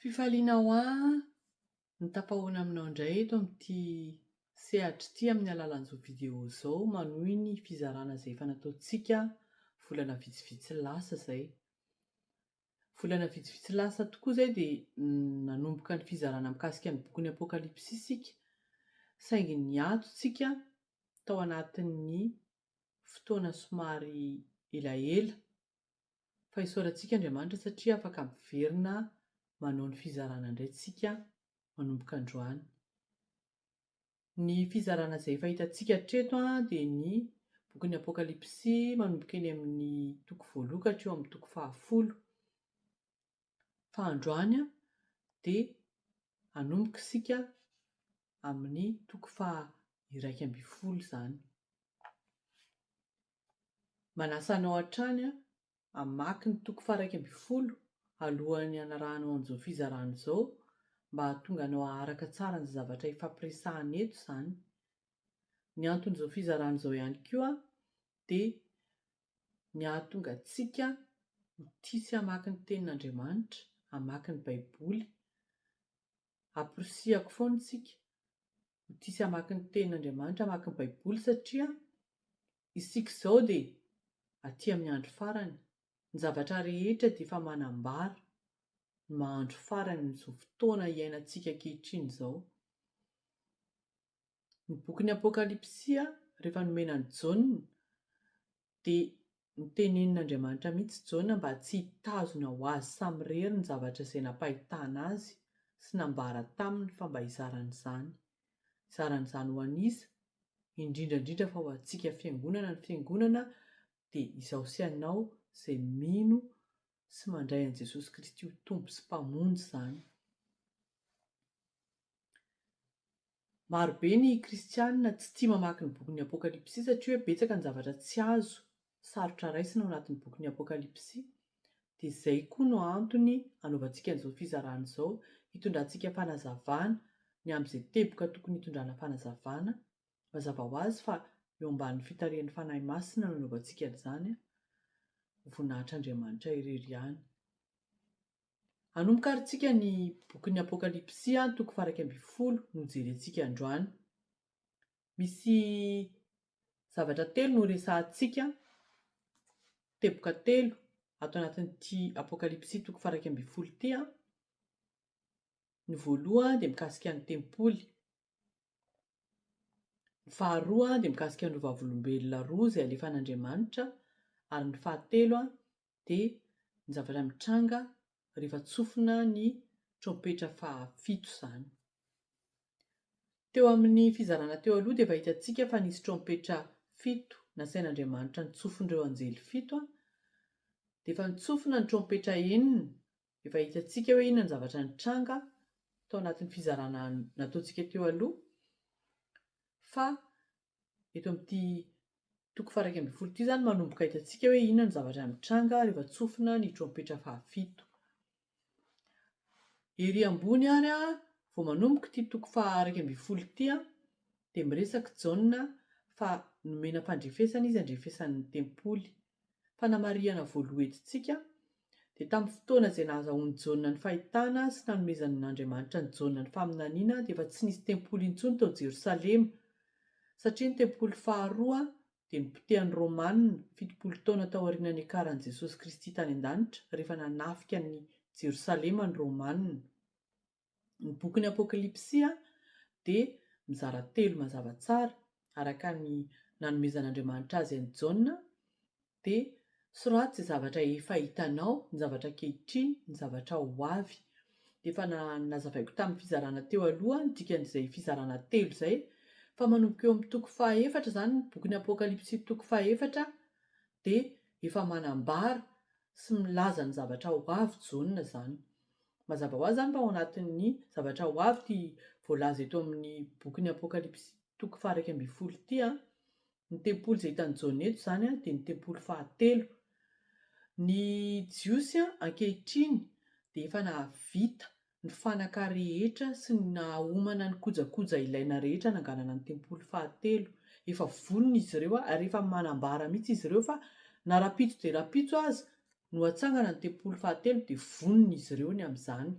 Fifaliana ho ahy ny tafahoana aminao indray eto amin'ity sehatra ity amin'ny alalan'izao vidéo izao manohy ny fizarana izay efa nataontsika volana vitsivitsy lasa izay. Volana vitsivitsy lasa tokoa izay dia nanomboka ny fizarana mikasika ny bokin'ny Apokalypsy isika saingy niato tsika tao anatin'ny fotoana somary elaela Fa isaorantsika Andriamanitra satria afaka miverina manao ny fizarana indray tsika manomboka androany. Ny fizarana izay efa hitantsika hatreto dia ny bokin'ny Apokalypsy manomboka eny amin'ny toko voalohany ka hatreo amin'ny toko fahafolo. Fa androany dia hanomboka isika amin'ny toko faha 11 izany. Manasa anao hatrany aho hamaky ny toko faha-11 alohan'ny hanarahanao an'izao fizarana izao mba hahatonga anao haharaka tsara an'izay zavatra ifampiresahana eto izany. Ny anton'izao fizarana izao ihany koa dia ny hahatonga antsika ho tia sy hamaky ny Tenin'Andriamanitra, hamaky ny Baiboly. Amporisihako foana isika ho tia sy hamaky ny Tenin'Andriamanitra, hamaky ny Baiboly satria isika izao dia aty amin'ny andro farany. Ny zavatra rehetra dia efa manambara ny maha andro farany amin'izao fotoana iainantsika ankehitriny izao. Ny bokin'ny Apokalypsy rehefa nomena an'i Jaona dia notenenin'Andriamanitra mihitsy Jaona mba tsy hitazona ho azy samirery ny zavatra izay nampahitana azy sy nambara taminy fa mba hizarany izany. Hizarany izany ho an'iza? Indrindra indrindra fa ho antsika fiangonana, ny fiangonana dia izaho sy ianao izay mino sy mandray an'i Jesosy Kristy ho Tompo sy Mpamonjy izany. Maro be ny kristianina tsy tia mamaky ny bokin'ny Apokalypsy satria hoe betsaka ny zavatra tsy azo, sarotra raisina ao anatin'ny bokin'ny Apokalypsy. Dia izay koa no antony anaovantsika an'izao fizarana izao, hitondrantsika fanazavana ny amin'izay teboka tokony hitondrana fanazavana. Mazava ho azy fa eo ambanin'ny fitarihan'ny Fanahy Masina no anaovantsika an'izany, ho voninahitr'Andriamanitra irery ihany. Hanomboka ary tsika ny bokin'ny Apokalypsy toko faha-11 no jerentsika androany. Misy zavatra telo no resahantsika, teboka telo ato anatin'ity Apokalypsy toko faha-11 ity. Ny voalohany dia mikasika ny tempoly. Ny faharoa dia mikasika an'ireo vavolombelona roa izay alefan'Andriamanitra ary ny fahatelo dia ny zavatra mitranga rehefa tsofina ny trompetra fahafito izany. Teo amin'ny fizarana teo aloha dia efa hitantsika fa nisy trompetra fito nasain'Andriamanitra notsofin'ireo anjely fito, dia efa notsofina ny trompetra enina, efa hitantsika hoe inona ny zavatra nitranga tao anatin'ny fizarana nataontsika teo aloha, fa Eto amin'ity toko faha-11 ity izany manomboka hitantsika hoe inona ny zavatra mitranga rehefa tsofina ny trompetra fahafito. Ery ambony ary vao manomboka ity toko faha-11 ity dia miresaka i Jaona fa nomena fandrefesana izy handrefesany ny tempoly. Fanamarihana voaloha entintsika dia tamin'ny fotoana izay nahazahoan'i Jaona ny fahitana sy nanomezan'Andriamanitra an'i Jaona ny faminaniana dia efa tsy nisy tempoly intsony tao Jerosalema satria ny tempoly faharoa dia nopotehan'ny Romana 70 taona taoriana niakaran'i Jesosy Kristy tany an-danitra rehefa nanafika an'i Jerosalema ny Romana. Ny bokin'ny Apokalypsy dia mizara telo mazava tsara, araka ny nanomezan'Andriamanitra azy an'i Jaona, dia soraty izay zavatra efa hitanao, ny zavatra ankehitriny, ny zavatra ho avy. Efa nazavaiko tamin'ny fizarana teo aloha ny dikan'izay fizarana telo izay, fa manomboka eo amin'ny toko fahaefatra izany ny bokin'ny Apokalypsy toko fahaefatra dia efa manambara sy milaza ny zavatra ho avy Jaona izany. Mazava ho azy izany fa ao anatin'ny zavatra ho avy ity voalaza eto amin'ny bokin'ny Apokalypsy toko faha-11 ity an. Ny tempoly izay hitan'i Jaona eto izany dia ny tempoly fahatelo. Ny Jiosy ankehitriny dia efa nahavita ny fanaka rehetra sy ny nahaomana ny kojakoja ilaina rehetra hananganana ny tempoly fahatelo. Efa vonona izy ireo ary efa manambara mihitsy izy ireo fa na rahampitso dia rahampitso aza no hatsangana ny tempoly fahatelo dia vonona izy ireo ny amin'izany.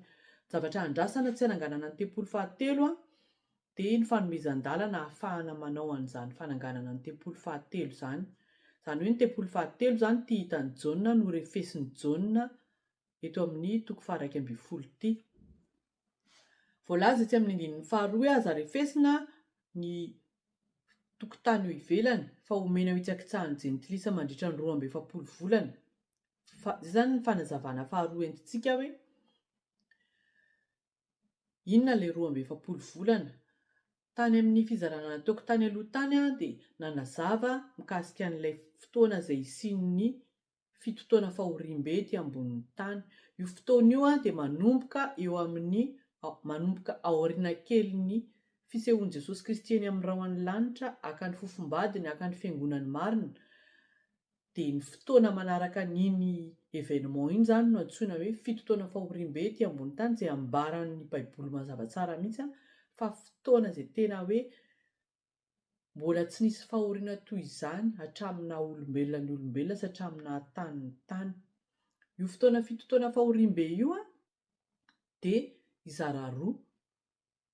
Zavatra andrasana tsy hananganana ny tempoly fahatelo dia ny fanomezan-dalana ahafahana manao an'izany fananganana ny tempoly fahatelo izany. Izany hoe ny tempoly fahatelo izany ity hitan'i Jaona norefesin'i Jaona eto amin'ny toko faha-11 ity. Voalaza etsy amin'ny andininy faharoa hoe aza refesina ny tokotany eo ivelany fa omena ho hitsakitsahan'ny jentilisa mandritra ny 42 volana. Fa izay izany ny fanazavana faharoa entintsika hoe inona ilay 42 volana. Tany amin'ny fizarana nataoko tany aloha tany aho dia nanazava mikasika an'ilay fotoana izay hisian'ny fito taona fahoriambe ety ambonin'ny tany. Io fotoana io dia manomboka eo amin'ny manomboka aoriana kelin'ny fisehoan'i Jesosy Kristy eny amin'ny rahon'ny lanitra haka ny fofombadiny, haka ny fiangonany marina. Dia ny fotoana manaraka an'iny événement iny izany no antsoina hoe fito taona fahoriambe ety ambony tany izay ambaran'ny baiboly mazava tsara mihitsy fa fotoana izay tena hoe mbola tsy nisy fahoriana toy izany hatramin'ny naha olombelona ny olombelona sy hatramin'ny naha tany ny tany. Io fotoana fito taona fahoriambe io dia hizara roa.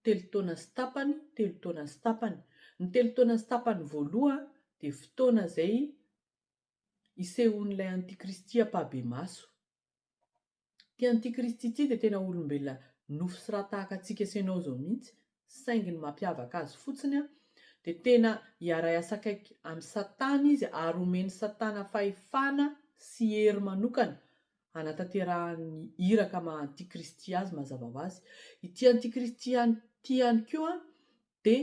Telo taona sy tapany, telo taona sy tapany. Ny telo taona sy tapany voaloha dia fotoana izay isehoan'ilay antikristy ampahibemaso. Ity antikristy ity dia tena olombelona nofo sy ra tahaka antsika sy ianao izao mihitsy, saingy ny mampiavaka azy fotsiny dia tena hiara-hiasa akaiky amin'i Satana izy ary homen'i Satana fahefana sy hery manokana hanatanterahany ny iraka maha antikristy azy mazava ho azy. Ity antikristy ity ihany koa dia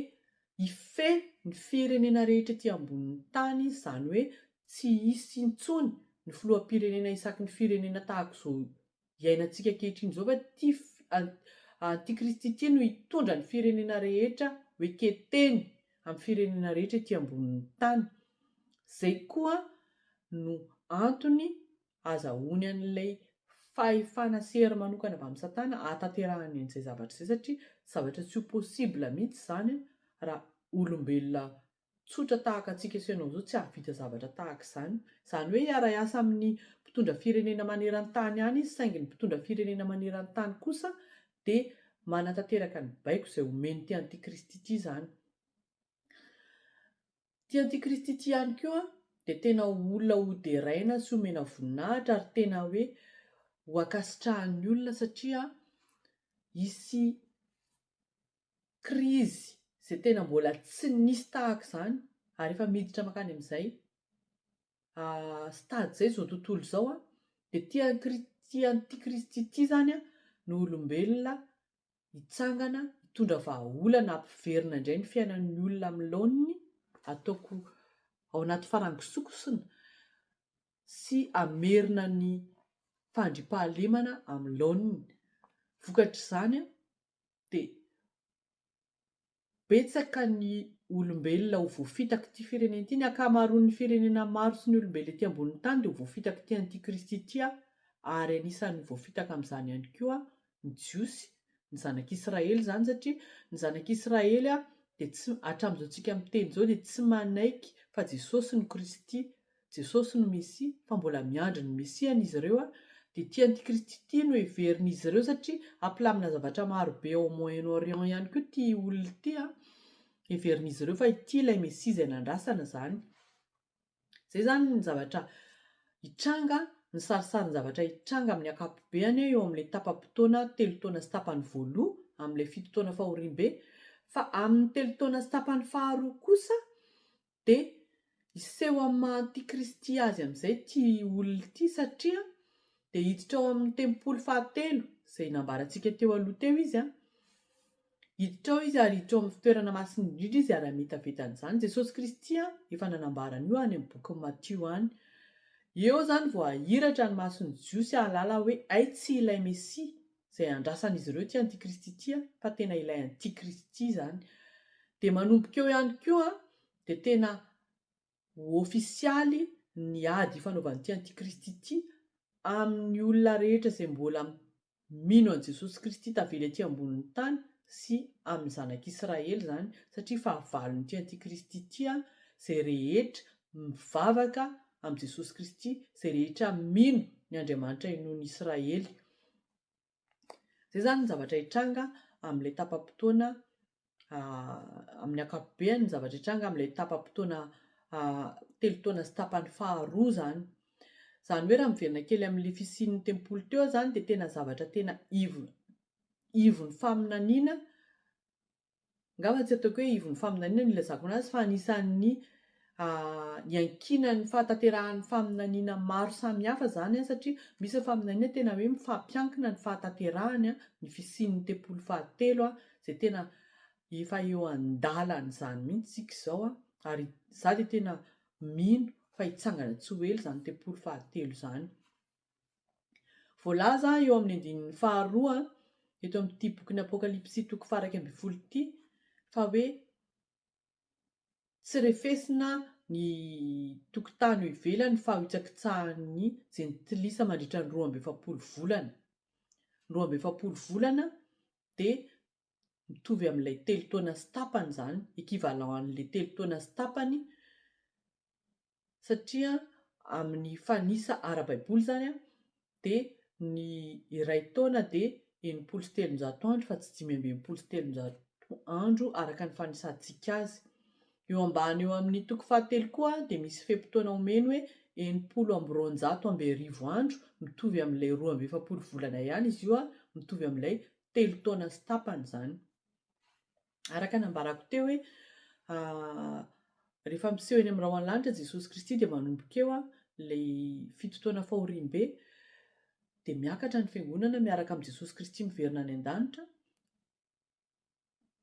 hifehy ny firenena rehetra ety ambonin'ny tany izy, izany hoe tsy hisy intsony ny filoham-pirenena isaky ny firenena tahaka izao iainantsika ankehitriny izao fa ity antikristy ity no hitondra ny firenena rehetra ho eketeny amin'ny firenena rehetra ety ambonin'ny tany. Izay koa no antony azahoany an'ilay fahefana sy hery manokana avy amin'i Satana ahatanterahany an'izay zavatra izay satria zavatra tsy ho possible mihitsy izany raha olombelona tsotra tahaka antsika sy ianao izao tsy hahavita zavatra tahaka izany. Izany hoe hiara-hiasa amin'ny mpitondra firenena maneran-tany ihany izy saingy ny mpitondra firenena maneran-tany kosa dia manatanteraka ny baiko izay omen'ity antikristy ity izany. Ity antikristy ity ihany koa dia tena ho olona ho deraina sy homena voninahitra ary tena hoe ho ankasitrahan'ny olona satria hisy krizy izay tena mbola tsy nisy tahaka izany ary efa miditra mankany amin'izay stade izay izao tontolo izao dia ity antikristy ity izany no olombelona hitsangana hitondra vahaolana hampiverina indray ny fiainan'ny olona amin'ny laoniny, ataoko ao anaty farangisokosona sy hamerina ny fandriampahalemana amin'ny laoniny. Vokatr'izany dia Betsaka ny olombelona ho voafitak'ity firenena ity, ny ankamaroan'ny firenena maro sy ny olombelona ety ambonin'ny tany dia ho voafitak'ity antikristy ity ary anisan'ny voafitaka amin'izany ihany koa ny Jiosy, ny zanak'Israely izany satria ny zanak'Israely dia tsy, hatramin'izao tsika miteny izao dia tsy manaiky fa Jesosy no Kristy Jesosy no Mesia, fa mbola miandry ny Mesiany izy ireo, dia ity antikristy ity no heverin'izy ireo satria hampilamina zavatra maro be ao Moyen Orient ihany koa ity olona ity, heverin'izy ireo fa ity ilay Mesia izay nandrasana izany. Izay izany ny zavatra hitranga, ny sarisarin-javatra hitranga amin'ny ankapobeany eo amin'ilay tapa-potoana telo taona sy tapany voaloha, amin'ilay fito taona fahoriambe, fa amin'ny telo taona sy tapany faharoa kosa Dia hiseho amin'ny maha antikristy azy amin'izay ity olona ity satria dia hiditra ao amin'ny tempoly fahatelo izay nambarantsika teo aloha teo izy an. Hiditra ao izy ary hiditra ao amin'ny fitoerana masina indrindra izy ary hametaveta an'izany. Jesosy Kristy an, efa nanambara an'io any amin'ny bokin'i Matio any. Eo izany vao hahiratra ny mason'ny Jiosy hahalala hoe hay tsy ilay Mesia izay andrasan'izy ireo ity antikristy ity an, fa tena ilay antikristy izany. Dia manomboka eo ihany koa dia tena ho ofisialy ny ady ifanaovan'ity antikristy ity amin'ny olona rehetra izay mbola mino an'i Jesosy Kristy tavela ety ambonin'ny tany sy amin'ny zanak'Israely izany satria fahavalon'ity antikristy ity izay rehetra mivavaka amin'i Jesosy Kristy, izay rehetra mino ny Andriamanitra inoan'Israely. Izay izany ny zavatra hitranga amin'ilay tapa-potoana amin'ny ankapobeny, ny zavatra hitranga amin'ilay tapa-potoana telo taona sy tapany faharoa izany. Izany hoe raha miverina kely amin'ilay fisian'ny tempoly teo aho izany dia tena zavatra tena ivo ivon'ny faminaniana, angamba tsy ataoko hoe ivon'ny faminaniana no ilazako anazy fa anisan'ny iankinan'ny fahatanterahan'ny faminaniana maro samihafa izany satria misy ny faminaniana tena hoe mifampiankina ny fahatanterahany, ny fisian'ny tempoly fahatelo izay tena efa eo an-dalan'izany mihitsy isika izao ary izaho dia tena mino fa hitsangana tsy ho ela izany tempoly fahatelo izany. Voalaza eo amin'ny andininy faharoa eto amin'ity bokin'ny Apokalypsy toko faha-11 ity fa hoe tsy refesina ny tokotany eo ivelany fa hohitsakitsahan'ny jentilisa mandritra ny 42 volana. Ny 42 volana dia mitovy amin'ilay telo taona sy tapany izany, equivalent an'ilay telo taona sy tapany, satria amin'ny fanisa ara-baiboly izany dia ny iray taona dia 360 andro fa tsy 365 andro araka ny fanisantsika azy. Eo ambany eo amin'ny toko fahatelo koa dia misy fe-potoana omeny hoe 260 andro, mitovy amin'ilay 42 volana ihany izy io, mitovy amin'ilay telo taona sy tapany izany. Araka ny nambarako teo hoe rehefa miseho eny amin'ny rahon'ny lanitra Jesosy Kristy dia manomboka eo ilay fito taona fahoriam-be dia miakatra ny fiangonana miaraka amin'i Jesosy Kristy miverina any an-danitra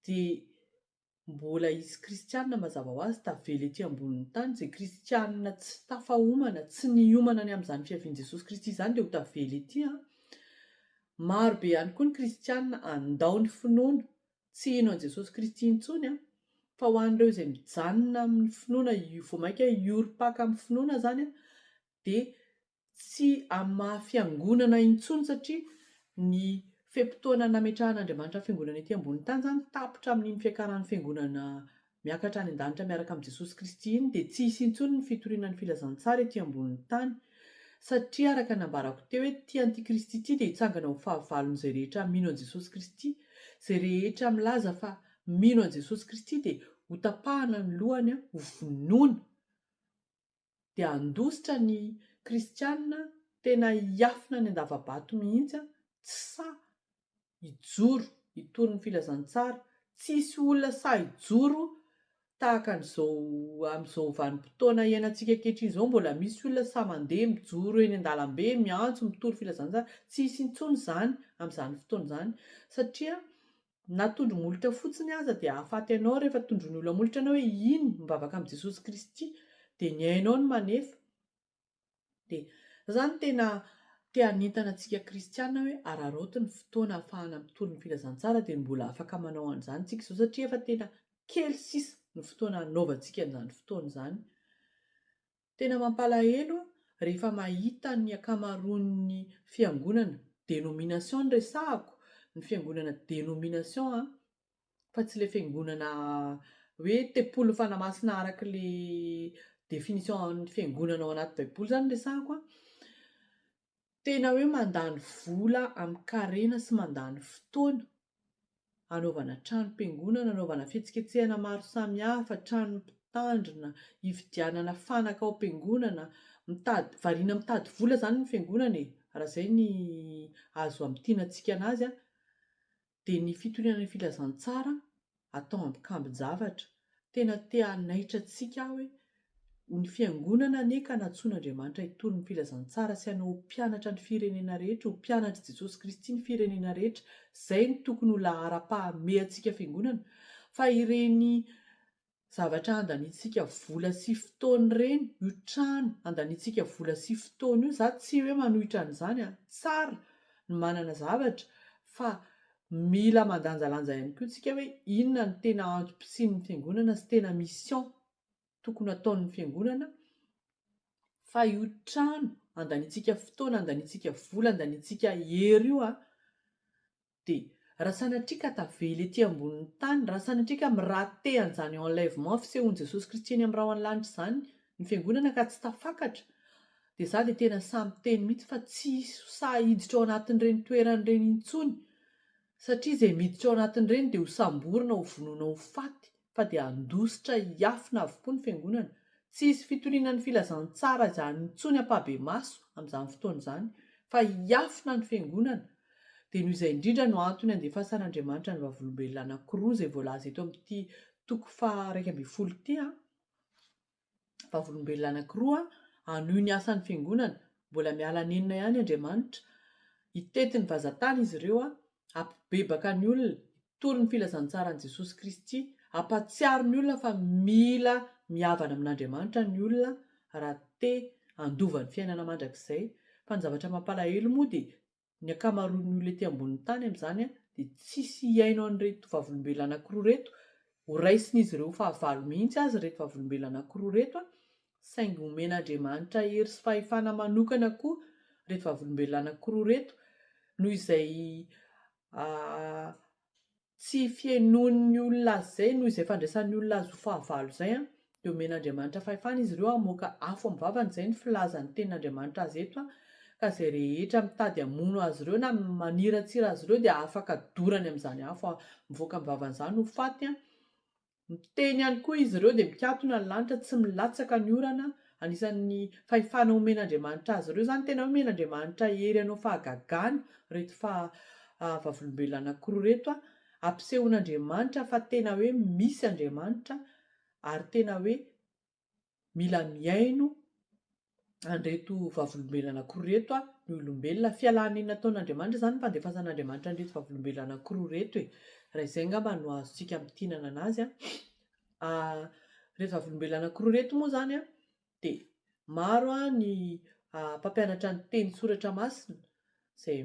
dia Mbola hisy kristianina mazava ho azy tavela ety ambonin'ny tany, izay kristianina tsy tafahomana, tsy niomana ny amin'izany fiavian'i Jesosy Kristy izany dia ho tavela ety an. Maro be ihany koa ny kristianina handao ny finoana, tsy hino an'i Jesosy Kristy intsony an. Fa ho an'ireo izay mijanona amin'ny finoana, vao mainka hiorim-paka amin'ny finoana izany an, dia tsy amin'ny maha fiangonana intsony satria ny fe-potoana nametrahan'Andriamanitra ny fiangonana ety ambony tany izany tapitra amin'iny fiakaran'ny fiangonana miakatra any an-danitra miaraka amin'i Jesosy Kristy iny dia tsy hisy intsony ny fitoriana ny filazantsara ety ambonin'ny tany satria araka ny nambarako teo hoe ity antikristy ity dia hitsangana ho fahavalon'izay rehetra mino an'i Jesosy Kristy izay rehetra milaza fa mino an'i Jesosy Kristy dia hotapahana ny lohany ho vonoina dia handositra ny kristianina tena hiafina any an-dava-bato mihitsy tsy sahy hijoro hitory ny filazantsara, tsy hisy olona sahy hijoro tahaka an'izao amin'izao vanim-potoana iainantsika ankehitriny izao mbola misy olona sahy mandeha mijoro eny an-dalambe miantso mitory filazantsara, tsy hisy intsony izany amin'izany fotoana izany satria Na tondro molotra fotsiny aza dia hahafaty anao rehefa tondroin'ny olona molotra ianao hoe iny mivavaka amin'i Jesosy Kristy dia ny ainao no manefa. Dia za zany tena te hanentana antsika kristiana hoe araraoty ny fotoana ahafahana mitory ny filazantsara dia mbola afaka manao an'izany tsika izao satria efa tena kely sisa ny fotoana hanaovantsika an'izany fotoana izany. Tena mampalahelo rehefa mahita ny ankamaroan'ny fiangonana, dénomination no resahako, ny fiangonana dénomination an, fa tsy ilay fiangonana hoe tempolin'ny Fanahy Masina araka ilay définition an'ny fiangonana ao anaty baiboly izany no resahako an, tena hoe mandany vola amin-karena sy mandany fotoana hanaovana tranom-piangonana, hanaovana fihetsiketsehana maro samihafa, tranon'ny mpitandrina, hividianana fanaka ao am-piangonana, mitady, variana mitady vola izany ny fiangonana e, raha izay ny azo hamintinantsika anazy an, dia ny fitoriana ny filazantsara atao ambikambin-javatra. Tena te hanaitra antsika aho hoe ny fiangonana anie ka nantsoin'Andriamanitra hitory ny filazantsara sy hanao ho mpianatra ny firenena rehetra, ho mpianatr'i Jesosy Kristy ny firenena rehetra. Izay no tokony ho laharam-pahamehantsika fiangonana. Fa ireny zavatra andaniantsika vola sy fotoana ireny, io trano andaniantsika vola sy fotoana io, za tsy hoe manohitra an'izany an, tsara ny manana zavatra fa mila mandanjalanja ihany koa tsika hoe inona no tena antom-pisian'ny fiangonana sy tena mission tokony hataon'ny fiangonana fa io trano andaniantsika fotoana, andaniantsika vola, andaniantsika hery io an, dia raha sanatria ka tavela ety ambonin'ny tany, raha sanatria ka mi-rater an'izany enlèvement fisehoan'i Jesosy Kristy eny amin'ny rahon'ny lanitra izany ny fiangonana ka tsy tafakatra dia za dia tena sahy miteny mihitsy fa tsy hisy ho sahy hiditra ao anatin'ireny toerana ireny intsony. Satria izay miditra ao anatin'ireny dia ho samborina, ho vonoina ho faty, fa dia handositra hiafina avokoa ny fiangonana. Tsy hisy fitoriana ny filazantsara izany intsony ampahibemaso amin'izany fotoana izany, fa hiafina ny fiangonana. Dia noho izay indrindra no antony andefasan'Andriamanitra ny vavolombelona anankiroa izay voalaza eto amin'ity toko faha 11 ity. Vavolombelona anankiroa hanohy ny asan'ny Fiangonana. Mbola miala nenina ihany Andriamanitra. Hitety ny vazan-tany izy ireo, hampibebaka ny olona, hitory ny filazantsaran'i Jesosy Kristy, hampahatsiaro ny olona fa mila mihavana amin'Andriamanitra ny olona raha te handova ny fiainana mandrakizay. Fa ny zavatra mampalahelo moa dia Ny ankamaroan'ny olona ety ambonin'ny tany amin'izany dia tsisy hihaino an'ireto vavolombelona anankiroa ireto, ho raisin'izy ireo ho fahavalo mihitsy aza ireto vavolombelona anankiroa ireto, saingy omen'Andriamanitra hery sy fahefana manokana koa ireto vavolombelona anankiroa ireto noho izay Tsy fihainoan'ny olona azy izay, noho izay fandraisan'ny olona azy ho fahavalo izay, dia omen'Andriamanitra fahefana izy ireo hamoaka afo amin'ny vavany, izay no filazan'ny tenin'Andriamanitra azy eto, ka izay rehetra mitady hamono azy ireo na maniratsira azy ireo dia afaka dorany amin'izany afo mivoaka amin'ny vavany izany ho faty. Miteny ihany koa izy ireo dia mikatona ny lanitra, tsy milatsaka ny orana. Anisan'ny fahefana omen'Andriamanitra azy ireo izany, tena hoe omen'Andriamanitra hery hanao fahagagana ireto faha vavolombelona anankiroa ireto, hampisehoan'Andriamanitra fa tena hoe misy Andriamanitra ary tena hoe Mila mihaino an'ireto vavolombelona anankiroa ireto ny olombelona. Fialàn'aina nataon'Andriamanitra izany ny fandefasan'Andriamanitra an'ireto vavolombelona anankiroa ireto e. Raha izay angamba no azontsika amintinana an'azy an. Ireto vavolombelona anankiroa ireto moa izany an, dia maro ny mpampianatra ny teny soratra masina izay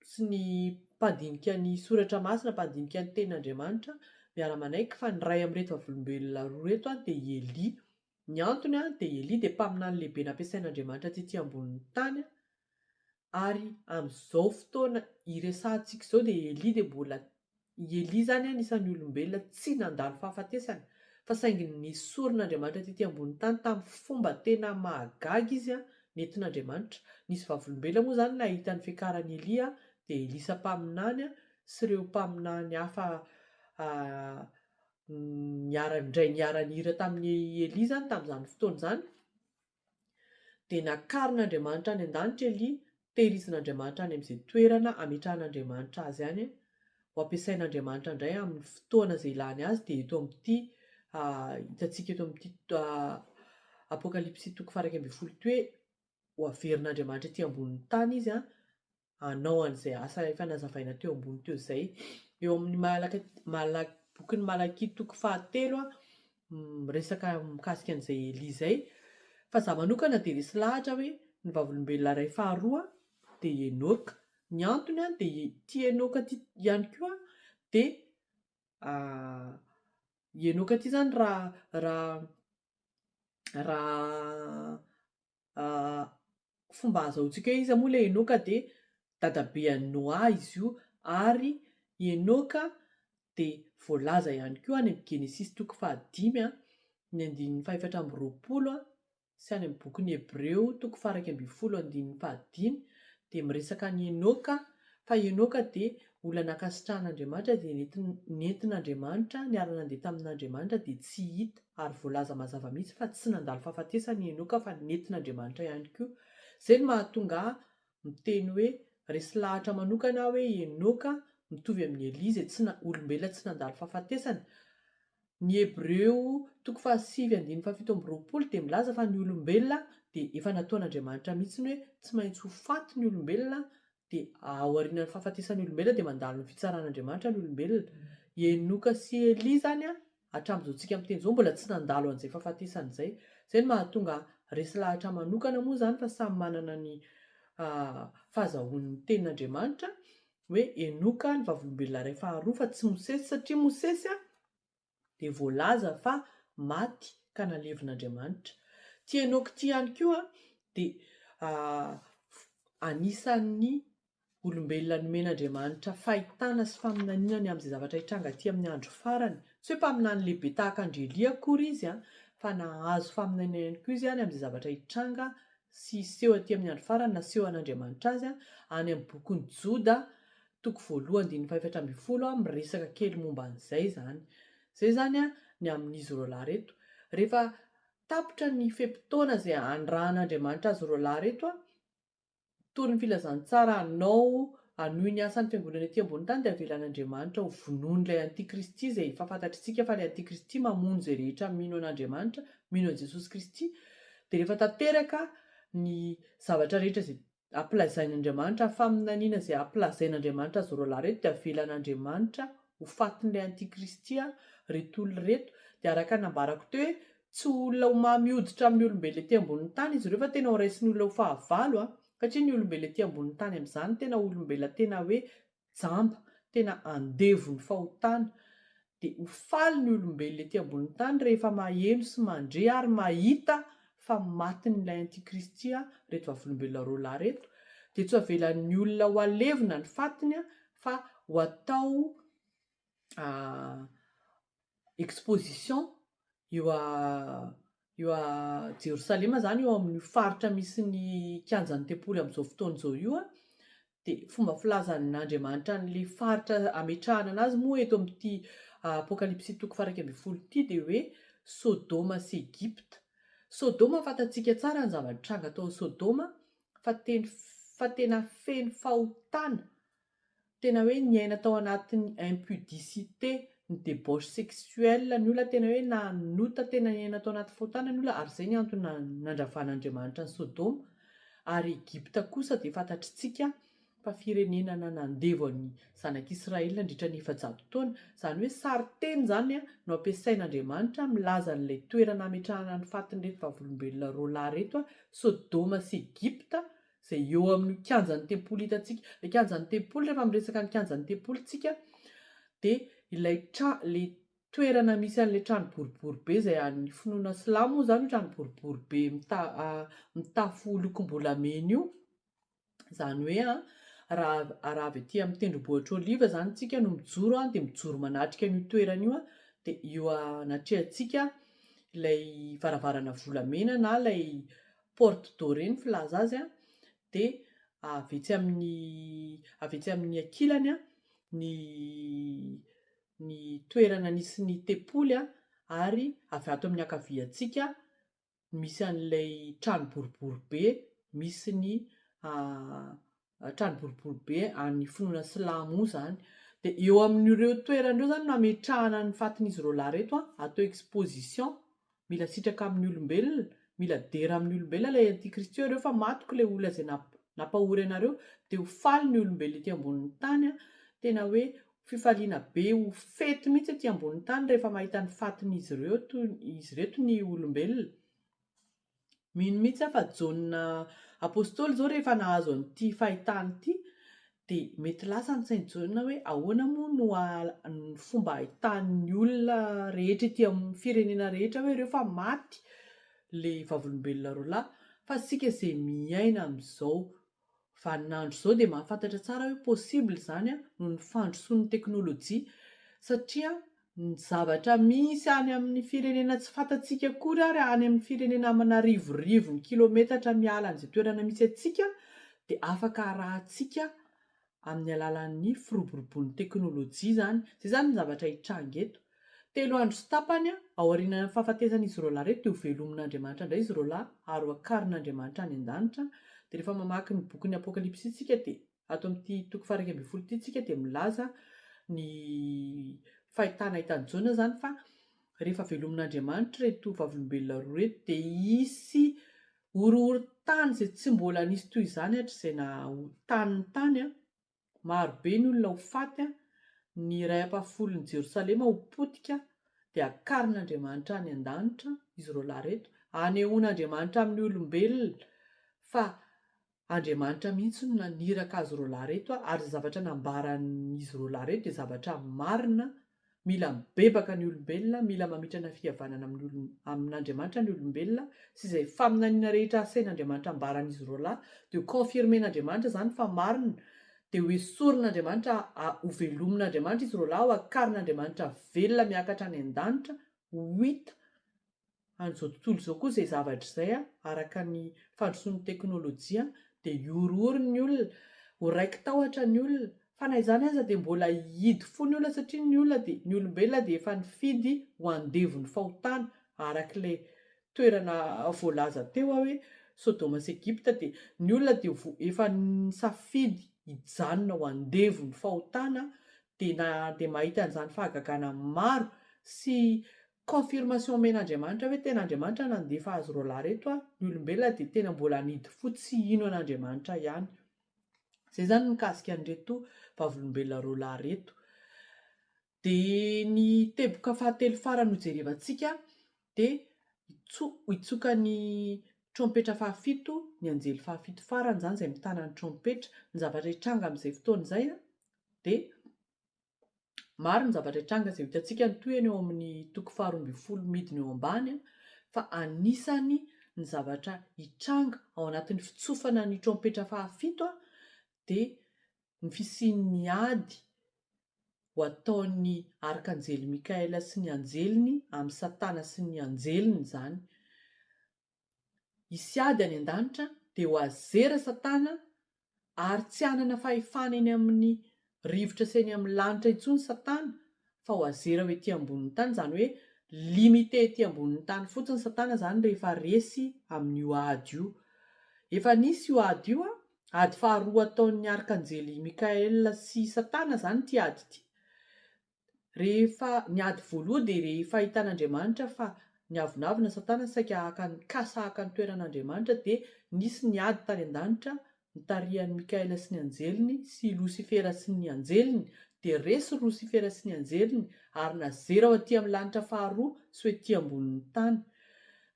sy ny mpandinika ny soratra masina, mpandinika ny tenin'Andriamanitra, miara-manaiky fa ny iray amin'ireto vavolombelona roa ireto dia i Elia. Ny antony dia i Elia dia mpaminany lehibe nampiasain'Andriamanitra tety ambonin'ny tany, ary amin'izao fotoana iresahantsika izao dia i Elia dia mbola I Elia izany anisan'ny olombelona tsy nandalo fahafatesana, fa saingy nesorin'Andriamanitra tety ambony tany tamin'ny fomba tena mahagaga izy, nentin'Andriamanitra. Nisy vavolombelona moa izany nahita ny fiakaran'i Elia, dia Elisa mpaminany sy ireo mpaminany hafa niara-nindray niara-nihira tamin'i Elia izany tamin'izany fotoana izany. Dia nakarin'Andriamanitra any an-danitra Elia, tehirizin'Andriamanitra any amin'izay toerana ametrahan'Andriamanitra azy any, ho ampiasain'Andriamanitra indray amin'ny fotoana izay ilany azy, dia eto amin'ity hitantsika eto amin'ity Apokalypsy toko faha 11 ity hoe ho averin'Andriamanitra ety ambonin'ny tany izy hanao an'izay asa efa nazavaina teo ambony teo izay. Eo amin'ny Malaka, Malak, bokin'i Malakia toko fahatelo miresaka mikasika an'izay Elia izay. Fa za manokana dia resy lahatra hoe ny vavolombelona iray faharoa dia i Enoka. Ny antony dia ity Enoka ity ihany koa dia i Enoka ity izany raha raha raha Fomba ahazahoantsika hoe iza moa ilay Enoka dia dadabean'i Noa izy io ary i Enoka dia voalaza ihany koa any amin'ny Genesisy toko fahadimy ny andininy fahefatra amby 20 sy any amin'ny bokin'ny Hebreo toko faha-11 andininy fahadimy dia miresaka an'i Enoka fa i Enoka dia olona nankasitrahan'Andriamanitra dia nentin'Andriamanitra niara-nandeha tamin'Andriamanitra dia tsy hita ary voalaza mazava mihitsy fa tsy nandalo fahafatesana i Enoka fa nentin'Andriamanitra ihany koa. Izay no mahatonga ahy miteny hoe resy lahatra manokana aho hoe i Enoka mitovy amin'i Elia izay tsy olombelona tsy nandalo fahafatesana. Ny Hebreo toko fahasivy andininy fahafito amby 20 dia milaza fa ny olombelona dia efa nataon'Andriamanitra mihitsy ny hoe tsy maintsy ho faty ny olombelona dia aorianan'ny fahafatesan'ny olombelona dia mandalo ny fitsaran'Andriamanitra ny olombelona. I Enoka sy Elia izany hatramin'izao tsika miteny izao mbola tsy nandalo an'izay fahafatesana izay. Izay no mahatonga resy lahatra manokana moa izany fa samy manana ny fahazahoany ny tenin'Andriamanitra hoe Enoka ny vavolombelona iray faharoa fa tsy Mosesy satria Mosesy dia voalaza fa maty ka nalevin'Andriamanitra. Ity Enoka ity ihany koa dia anisan'ny olombelona nomen'Andriamanitra fahitana sy faminaniana ny amin'izay zavatra hitranga aty amin'ny andro farany. Tsy hoe mpaminany lehibe tahaka an-dry Elia akory izy fa nahazo faminaniana ihany koa izy ny amin'izay zavatra hitranga sy hiseho aty amin'ny andro farany nasehon'Andriamanitra azy any amin'ny bokin'i Joda. toko voalohany andininy faha-14 miresaka kely momba an'izay izany. Izay izany ny amin'izy roalahy ireto. Rehefa tapitra ny fe-potoana izay anirahan'Andriamanitra azy roalahy ireto, hitory ny filazantsara hanao, hanohy ny asan'ny fiangonana ety ambony tany dia avelan'Andriamanitra ho vonoin'ilay antikristy izay efa fantatr'isika fa ilay antikristy mamono izay rehetra mino an'Andriamanitra, mino an'i Jesosy Kristy, dia rehefa tanteraka ny zavatra rehetra izay ampilazain'Andriamanitra, faminaniana izay ampilazain'Andriamanitra azy roalahy ireto dia avelan'Andriamanitra ho fatin'ilay antikristy ireto olona ireto, dia araka ny nambarako teo hoe Tsy olona ho mamy hoditra amin'ny olombelona ety ambonin'ny tany izy ireo fa tena ho raisin'ny olona ho fahavalo an! Satria ny olombelona ety ambonin'ny tany amin'izany tena olombelona tena hoe jamba, tena andevon'ny fahotana. Dia ho faly ny olombelona ety ambonin'ny tany rehefa maheno sy mandre ary mahita fa matin'ilay antikristy ireto vavolombelona roalahy ireto. Dia tsy ho avelan'ny olona ho alevina ny fatiny fa ho atao exposition eo a eo a Jerosalema izany eo amin'io faritra misy ny kianjan'ny tempoly amin'izao fotoana izao io a, dia fomba filazan'Andriamanitra an'ilay faritra ametrahana anazy moa eto amin'ity Apokalypsy toko faha-11 ity dia hoe Sodoma sy Egypta. Sodoma fantatsika tsara ny zava-nitranga tao Sodoma fa teny fa tena feno fahotana Tena hoe niaina tao anatin'ny impudicité, ny debauche sexuelle ny olona, tena hoe nanota, tena niaina tao anaty fahotana ny olona ary izay ny antony nandravan'Andriamanitra an'i Sodoma. Ary Egypta kosa dia fantatritsika fa firenena nanandevo an'ny zanak'Israely nandritra ny 400 taona. Izany hoe sarin-teny izany no ampiasain'Andriamanitra milaza an'ilay toerana ametrahana ny fatin'ireto vavolombelona roalahy ireto, Sodoma sy Egypta, izay eo amin'io kianjan'ny tempoly hitantsika. Ilay kianjan'ny tempoly, rehefa miresaka ny kianjan'ny tempoly tsika, dia ilay tra, ilay toerana misy an'ilay trano boribory be izay an'ny finoana silamo moa izany io trano boribory be mita, mitafo lokom-bolamena io. Izany hoe an, raha, raha avy aty amin'ny tendrombohitra Oliva izany tsika no mijoro an, dia mijoro manatrika an'io toerana io an, dia eo anatrehantsika ilay varavarana volamena na ilay porte dorée ny filaza azy an, dia avy etsy amin'ny avy etsy amin'ny ankilany an, ny ny toerana nisy ny tempoly an, ary avy ato amin'ny ankaviantsika misy an'ilay trano boribory be misy ny trano boribory be an'ny finoana silamo io izany. Dia eo amin'ireo toerana ireo izany no ametrahana ny fatin'izy ireo lahy ireto an, atao exposition, mila sitraka amin'ny olombelona, mila dera amin'ny olombelona ilay antikristy hoe ireo fa matiko ilay olona izay nampahory anareo, dia ho faly ny olombelona ety ambonin'ny tany an, tena hoe fifaliana be, ho fety mihitsy ety ambonin'ny tany rehefa mahita ny fatin'izy ireo toy izy ireto ny olombelona. Mino mihitsy aho fa Jaona Apostoly izao rehefa nahazo an'ity fahitana ity dia mety lasa ny sain'i Jaona hoe ahoana moa no ny fomba ahitan'ny olona rehetra ety amin'ny firenena rehetra hoe ireo fa maty ilay vavolombelona roalahy fa isika izay miaina amin'izao vaninandro izao dia mahafantatra tsara hoe possible izany noho ny fandrosoan'ny teknolojia satria ny zavatra misy any amin'ny firenena tsy fantatsika akory ary any amin'ny firenena aman'arivorivony kilometatra miala an'izay toerana misy antsika dia afaka arahantsika amin'ny alalan'ny firoborobon'ny teknolojia izany. Izay izany ny zavatra hitranga eto. Telo andro sy tapany aorianan'ny fahafatesan'izy roalahy ireto dia ho velomin'Andriamanitra indray izy roalahy ary ho akarin'Andriamanitra any an-danitra. Dia rehefa mamaky ny bokin'ny Apokalypsy isika dia ato amin'ity toko faha-11 ity isika dia milaza ny fahitana hitan'i Jaona izany fa rehefa velomin'Andriamanitra ireto vavolombelona roa ireto dia hisy horohoron-tany izay tsy mbola nisy toy izany hatrizay naha tany ny tany. Maro be ny olona ho faty, ny iray ampahafolon'i Jerosalema ho potika, dia hakarin'Andriamanitra any an-danitra izy roalahy ireto, hanehoan'Andriamanitra amin'ny olombelona fa Andriamanitra mihitsy no naniraka azy roalahy ireto, ary izay zavatra nambaran'izy roalahy ireto dia zavatra marina Mila mibebaka ny olombelona, mila mamitrana fihavanana amin'ny olon, amin'Andriamanitra ny olombelona, sy izay faminaniana rehetra asain'Andriamanitra ambaran'izy roalahy, dia ho confirmer-n'Andriamanitra izany fa marina, dia ho esorin'Andriamanitra, ho velomin'Andriamanitra izy roalahy, ho akarin'Andriamanitra velona miakatra any an-danitra, ho hita an'izao tontolo izao koa izay zavatra izay araka ny fandrosoan'ny teknolojia dia hihorohoro ny olona, ho raiki-tahotra ny olona. Fa na izany aza dia mbola hihidy fo ny olona satria ny olona dia, ny olombelona dia efa nifidy ho andevon'ny fahotana araka ilay toerana voalaza teo hoe Sodoma sy Egypta dia ny olona dia efa nisafidy hijanona ho andevon'ny fahotana dia na dia mahita an'izany fahagagana maro sy confirmation omen'Andriamanitra hoe tena Andriamanitra nandefa azy roalahy ireto ny olombelona dia tena mbola hanidy fo tsy hino an'Andriamanitra ihany. Izay izany ny mikasika an'ireto vavolombelona roalahy ireto. Dia ny teboka fahatelo farany hojerevantsika dia hitsoka ny trompetra fahafito, ny anjely fahafito farany izany izay mitana ny trompetra. Ny zavatra hitranga amin'izay fotoana izay dia Maro ny zavatra hitranga izay ho hitantsika ny tohiny eo amin'ny toko faharoa ambin'ny folo midina eo ambany fa anisany ny zavatra hitranga ao anatin'ny fitsofana ny trompetra fahafito dia ny fisian'ny ady ho ataon'ny arkanjely Mikaela sy ny anjeliny amin'i Satana sy ny anjeliny izany. Hisy ady any an-danitra, dia ho azera Satana ary tsy hanana fahefana eny amin'ny rivotra sy eny amin'ny lanitra intsony Satana fa ho azera ho ety ambonin'ny tany, izany hoe limité ety ambonin'ny tany fotsiny Satana izany rehefa resy amin'io ady io. Efa nisy io ady io, ady faharoa ataon'ny arkanjely Mikael sy Satana izany ity ady ity. Rehefa ny ady voaloha dia rehefa hitan'Andriamanitra fa niavonavona Satana saika haka nikasa haka ny toeran'Andriamanitra dia nisy ny ady tany an-danitra nitarihan'i Mikaela sy ny anjeliny sy i Losifera sy ny anjeliny dia resy Losifera sy ny anjeliny ary nazera ho aty amin'ny lanitra faharoa sy ho ety ambonin'ny tany.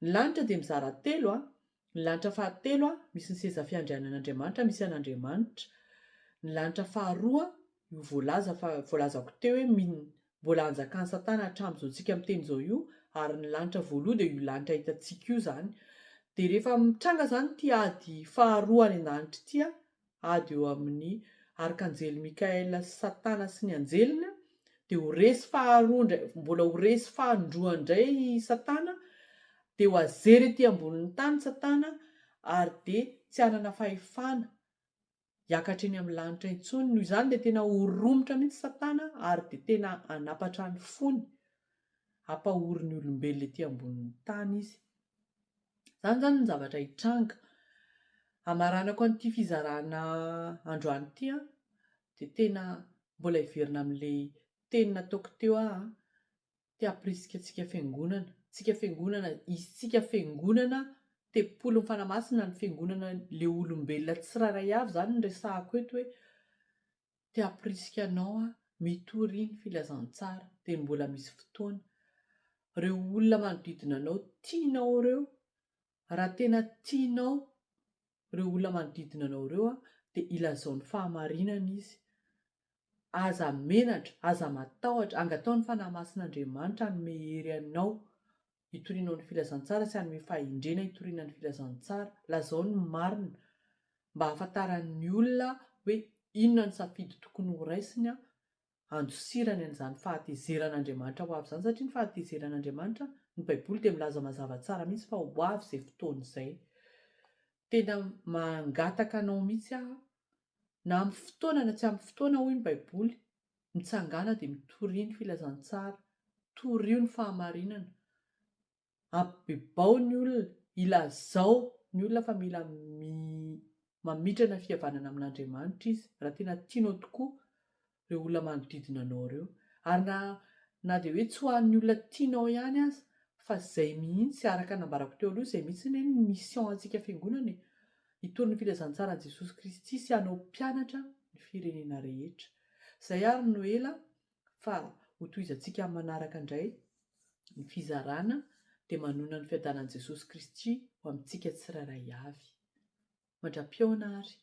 Ny lanitra dia mizara telo an, ny lanitra fahatelo an, misy ny seza fiandrianan'Andriamanitra misy an'Andriamanitra, ny lanitra faharoa io voalaza fa voalazako teo hoe min mbola anjakan'i satana hatramin'izao tsika miteny izao io ary ny lanitra voaloha dia io lanitra hitantsika io izany dia rehefa mitranga izany ity ady faharoa any an-danitra ity a ady eo amin'ny arkanjely Mikael sy satana sy ny anjeliny dia ho resy faharoa indray mbola ho resy fahandroa indray i satana dia ho azery ety ambonin'ny tany satana ary dia tsy hanana fahefana hiakatra eny amin'ny lanitra intsony. Noho izany dia tena ho romotra mihitsy Satana ary dia tena hanapatra ny fony, hampahory ny olombelona ety ambonin'ny tany izy. Izany izany ny zavatra hitranga. Hamaranako an'ity fizarana androany ity an, dia tena mbola hiverina amin'ilay teny nataoko teo aho an, te hampirisika antsika fiangonana, tsika fiangonana, isika fiangonana tempolin'ny Fanahy Masina ny fiangonana le olombelona tsirairay avy zany no resahako eto hoe te hampirisika anao aho mitoria ny filazantsara dia mbola misy fotoana, reo olona manodidina anao tianao reo raha tena tianao reo olona manodidina anao reo dia ilazao ny fahamarinana izy Aza menatra, aza matahotra, angataho ny Fanahy Masin'Andriamanitra hanome hery anao hitorianao ny filazantsara sy hanome fahendrena hitoriana ny filazantsara. Lazao ny marina mba hahafantaran'ny olona hoe inona ny safidy tokony horaisiny handosirany an'izany fahatezeran'Andriamanitra ho avy izany satria ny fahatezeran'Andriamanitra, ny Baiboly dia milaza mazava tsara mihitsy fa ho avy izay fotoana izay. Tena mangataka anao mihitsy aho Na amin'ny fotoana na tsy amin'ny fotoana hoy ny Baiboly, mitsangàna dia mitoria ny filazantsara, torio ny fahamarinana, ampibebao ny olona, ilazao ny olona fa mila mamitrana fihavanana amin'Andriamanitra izy, raha tena tianao tokoa ireo olona manodidina anao ireo. Ary na na dia hoe tsy ho an'ny olona tianao ihany aza, fa izay mihitsy, araka ny nambarako teo aloha, izay mihitsy anie ny mission antsika fiangonana e! Hitory ny filazantsaran'i Jesosy Kristy sy hanao mpianatra ny firenena rehetra. Izay ary no ela fa hotohizantsika amin'ny manaraka indray ny fizarana dia manonona ny fiadanan'i Jesosy Kristy ho amintsika tsirairay avy. Mandra-pihaona ary.